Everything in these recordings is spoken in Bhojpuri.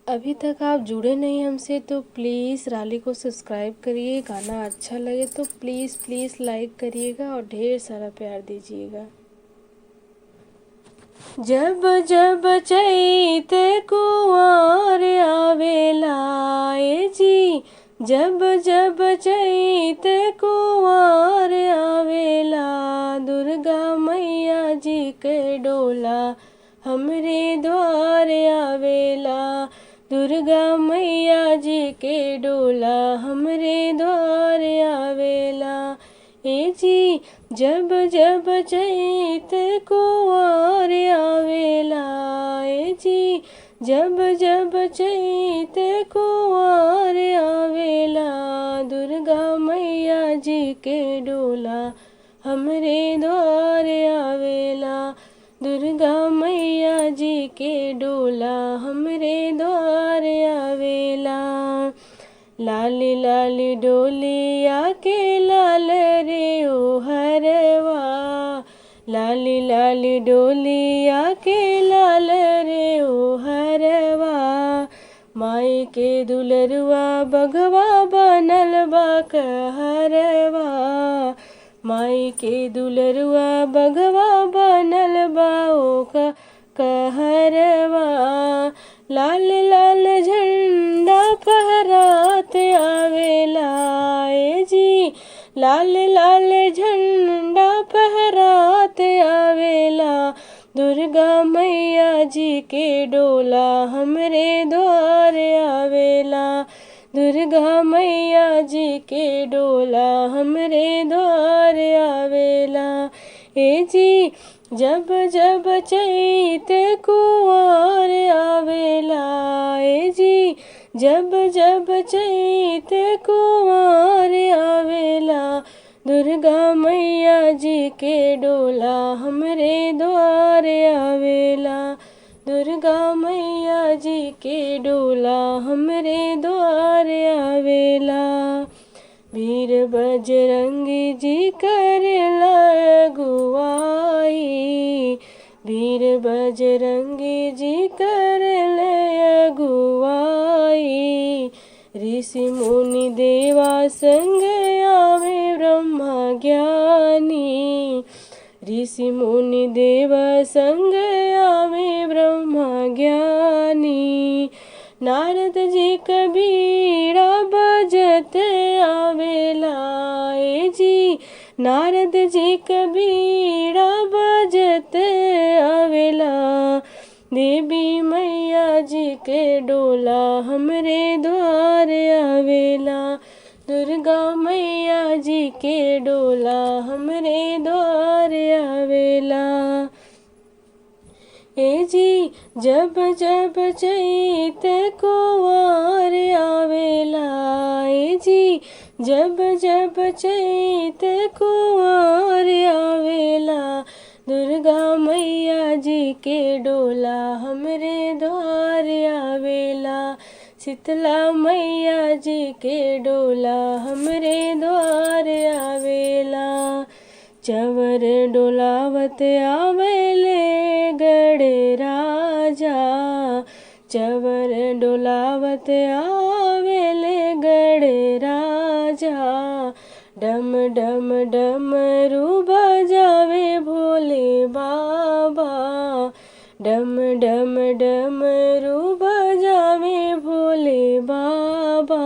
अभी तक आप जुड़े नहीं हमसे तो प्लीज़ राली को सब्सक्राइब करिए। गाना अच्छा लगे तो प्लीज़ प्लीज़ लाइक करिएगा और ढेर सारा प्यार दीजिएगा। जब जब चैत कुंवार आवेला ए जी, जब जब चैत कुंवार आवेला, दुर्गा मैया जी के डोला हमरे द्वार आवेला। दुर्गा मैया जी के डोला हमरे द्वार आवेला। ए जी, जब जब चैत कुंवार आवेला, ए जी, जब जब चैत कुंवार आवेला, दुर्गा मैया जी के डोला हमरे द्वार आवेला। दुर्गा मैया जी के डोला हमरे द्वार आवेला। लाली लाली डोलिया के लाल रे ओ हरवा, लाली लाली डोलिया के लाल रे ओ हरवा, माई के दुलरुआ बघवा बनल बा कहरवा, माई के दुलरुआ बघवा बनल बा ओ कहरवा, लाल लाल झंडा फहरात आवेला ए जी, लाल लाल झंडा फहरात आवेला, दुर्गा मैया जी के डोला हमरे द्वार आवेला। दुर्गा मैया जी के डोला हमरे द्वार आवेला। ए जी, जब जब चैत कुंवार आवेला, ए जी, जब जब चैत कुंवार आवेला, दुर्गा मैया जी के डोला हमरे द्वार आवेला। दुर्गा मैया जी के डोला हमरे द्वार आवेला। वीर बजरंगी जी कर अगुवाई, वीर बजरंगी जी कर अगुवाई, ऋषि मुनि देवा संग आवे ब्रह्मा ज्ञानी, ऋषि मुनि देवा संग आवे ब्रह्मा ज्ञानी, नारद जी कबीरा बजत आवेला ए जी, नारद जी कबीरा बजत आवेला, देवी मैया जी के डोला हमरे द्वार आवेला। दुर्गा मैया जी के डोला हमरे द्वार आवेला। ए जी, जब जब चैत कुंवार आवेला, ए जी, जब जब चैत कुंवार आवेला, दुर्गा मैया जी के डोला हमरे द्वार आवेला। शीतला मैया जी के डोला हमरे द्वार आवेला। चवर डोलावत आवेले गढ़ राजा, चवर डोलावत आवेले गढ़ राजा, डम डम डमरू बजावे भोले बाबा, डम डम डमरू बजावे भोले बाबा,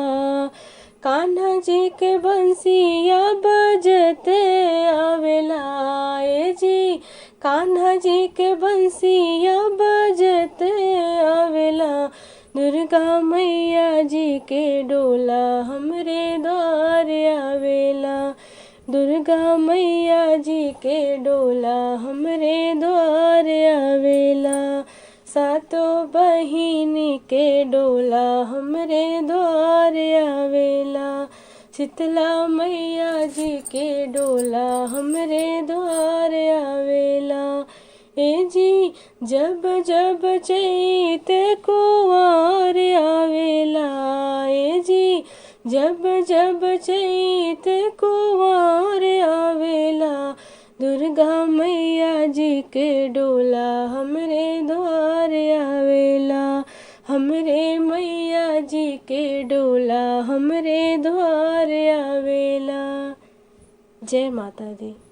कान्हा जी के बंसिया बजते आवेला ए जी, कान्हा जी के बंसिया बजते आवेला, दुर्गा मैया जी के डोला हमरे द्वार आवेला। दुर्गा मैया जी के डोला हमरे द्वार आवेला। सातों बहिनी के डोला हमरे द्वार आवेला। शीतला मैया जी के डोला हमरे द्वार आवेला। ए जी, जब जब चैत कुंवार आवेला, ए जी, जब जब चैत कुंवार आवेला, दुर्गा मैया जी के डोला हमरे द्वार आवेला। हमरे हमरे मैया जी के डोला हमरे द्वार आवेला। जय माता दी।